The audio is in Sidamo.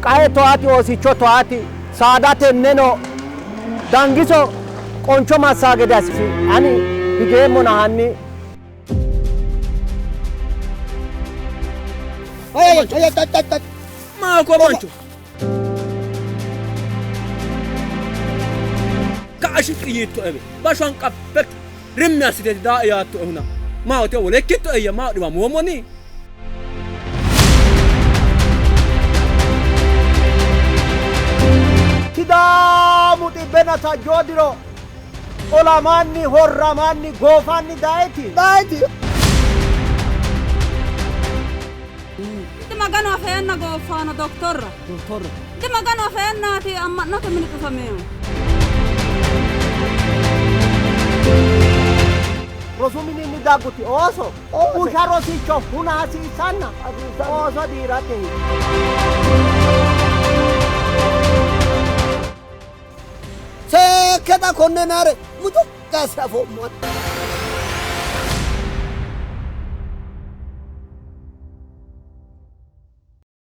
Qae towaati, oosicho towaati, saada tenneno Dangiso qooncho massaa gede assi. Ani higeemmona hanni. Maa ko mancho? Ka'a shiqqi yiittoewe bashsho hanqaffekki rimmi assiteeti daae yaattoehuna maahote wole ikkittoeyya maaho dhiwamoommoni? Sidaamu xibbenna sajjoo diro olamanni, horramanni, goofanni dayiti. Dayiti. Di Maganu afeenna gooffaano doktorra. Doktorra. Di Maganu afeennaati amma'note mini cufaminohu. Rosu mininni dagguti ooso busha rosicho huna hasiissanna ooso diirate higgu. Seekke xa konne nare mucuqqi asse afoommo.